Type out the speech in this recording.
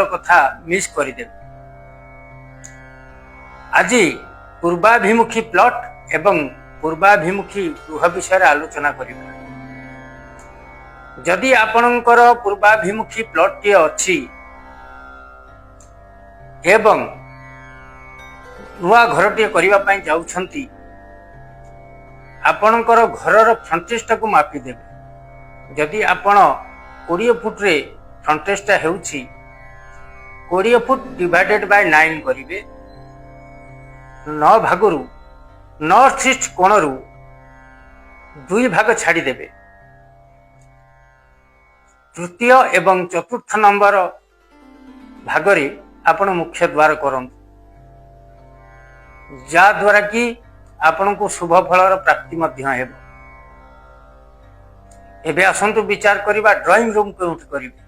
କଥା ମିସ୍ କରିଦେବେ। ଆଜି ପୂର୍ବାଭିମୁଖୀ ପ୍ଲଟ ଏବଂ ପୂର୍ବାଭିମୁଖୀ ଗୃହ ବିଷୟରେ ଆଲୋଚନା କରିବା। ଯଦି ଆପଣଙ୍କର ପୂର୍ବାଭିମୁଖୀ ପ୍ଲଟଟିଏ ଅଛି ଏବଂ ନୂଆ ଘରଟିଏ କରିବା ପାଇଁ ଯାଉଛନ୍ତି, ଆପଣଙ୍କର ଘରର ଫ୍ରଣ୍ଟେଜଟାକୁ ମାପିଦେବେ। ଯଦି ଆପଣ 20 ଫୁଟରେ ଫ୍ରଣ୍ଟେଜଟା ହେଉଛି, 20 ଫୁଟ ଡିଭାଇଡେଡ୍ ବାଇ 9 କରିବେ। ନଅ ଭାଗରୁ ନର୍ଥ ଇଷ୍ଟ କୋଣରୁ ଦୁଇ ଭାଗ ଛାଡ଼ିଦେବେ। ତୃତୀୟ ଏବଂ ଚତୁର୍ଥ ନମ୍ବର ଭାଗରେ ଆପଣ ମୁଖ୍ୟ ଦ୍ୱାର କରନ୍ତୁ, ଯାହାଦ୍ୱାରା କି ଆପଣଙ୍କୁ ଶୁଭ ଫଳର ପ୍ରାପ୍ତି ମଧ୍ୟ ହେବ। ଏବେ ଆସନ୍ତୁ ବିଚାର କରିବା, ଡ୍ରଇଂ ରୁମ୍ କେଉଁଠି କରିବେ।